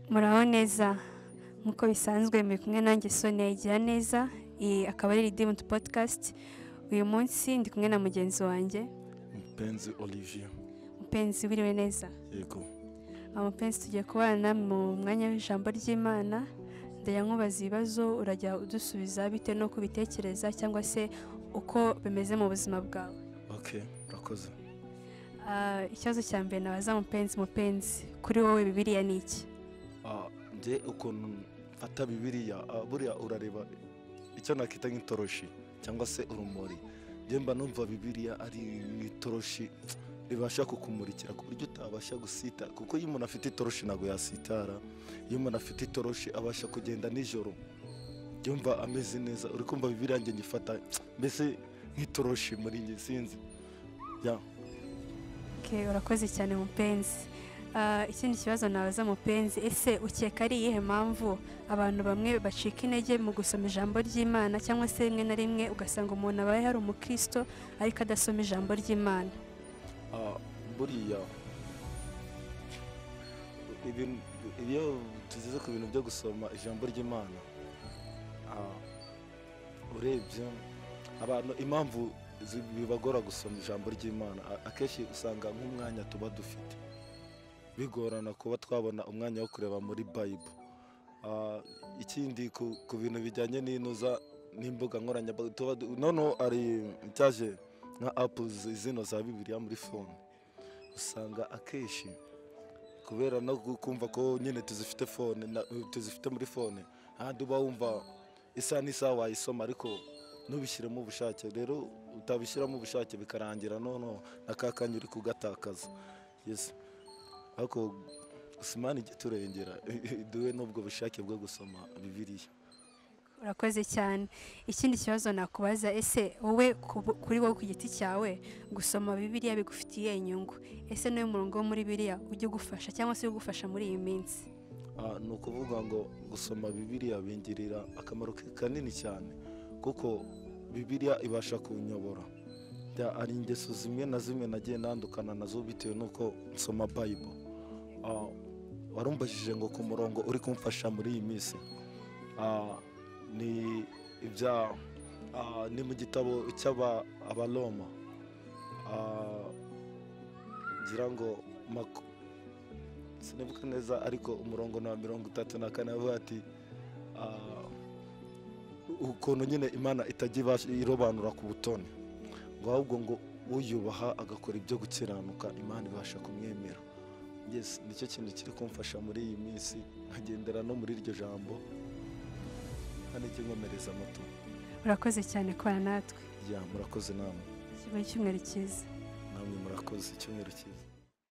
Muraho neza, nk'uko bisanzwe muri kumwe nanjye Sonia Igiraneza, iyi akaba ari Redeemed Podcast. Uyu munsi ndi kumwe na mugenzi wanjye Mupenzi Olivier. Mupenzi, wiriwe neza? Yego. Mupenzi, tugiye kubana mu mwanya w'ijambo ry'Imana. Ndajya nkubaza ibibazo, urajya udusubiza bitewe n'uko ubitekereza cyangwa se uko bimeze mu buzima bwawe. Okay, urakoze. Ikibazo cya mbere nabaza Mupenzi, kuri wowe Bibiliya ni iki? Njye ukuntu mfata Bibiliya, buriya urareba icyo nakita nk'itoroshi cyangwa se urumuri. Njye mba numva Bibiliya ari nk'itoroshi ribasha kukumurikira ku buryo utabasha gusita, kuko iyo umuntu afite itoroshi ntabwo yasitara. Iyo umuntu afite itoroshi abasha kugenda nijoro, yumva ameze neza. Uri kumva Bibiliya njye ngifata mbese nk'itoroshi muri njye, sinzi. Okay, urakoze cyane Mupenzi. Ikindi kibazo nabaza Mupenzi, ese ukeka ari iyihe mpamvu abantu bamwe bacika intege mu gusoma ijambo ry'Imana, cyangwa se rimwe na rimwe ugasanga umuntu abaye hari umukristo ariko adasoma ijambo ry'Imana? Buriya iyo tugeze ku bintu byo gusoma ijambo ry'Imana, urebye abantu impamvu bibagora gusoma ijambo ry'Imana, akenshi usanga nk'umwanya tuba dufite bigorana kuba twabona umwanya wo kureba muri Bible. Ikindi ku bintu bijyanye n'inuza n'imbuga nkoranyambaga, noneho ari cyaje nka app zino za Bibiliya muri phone, usanga akenshi kubera no kumva ko nyine tuzifite phone, tuzifite muri phone, handi uba wumva isaha n'isaha wayisoma, ariko ntubishyiremo ubushake. Rero utabishyiramo ubushake bikarangira noneho n'akakanya uri kugatakaza. Yes. Ariko Imana ijya iturengera duhe n'ubwo bushake bwo gusoma Bibiliya. Urakoze cyane. Ikindi kibazo nakubaza, ese wowe kuri wowe ku giti cyawe gusoma Bibiliya bigufitiye inyungu? Ese n'uyu murongo wo muri Bibiliya ujya ugufasha cyangwa se ugufasha muri iyi minsi? Ni ukuvuga ngo gusoma Bibiliya bingirira akamaro kanini cyane, kuko Bibiliya ibasha kunyobora. Ari ingeso zimwe na zimwe nagiye nandukana nazo bitewe n'uko nsoma Bible. Warumbajije ngo ku murongo uri kumfasha muri iyi minsi, ni ibya ni mu gitabo cy'Abaroma, ngira ngo sinibuka neza, ariko umurongo na 34 avuga ati ukuntu nyine Imana itajya irobanura ku butoni, ngo ahubwo ngo uyubaha agakora ibyo gukiranuka Imana ibasha kumwemera. Yes, nicyo kintu kiri kumfasha muri iyi minsi, nkagendera no muri iryo jambo kandi kinkomereza amato. Urakoze cyane kubana natwe. Ya, murakoze namwe. Icyumweru cyiza. Namwe murakoze, icyumweru cyiza.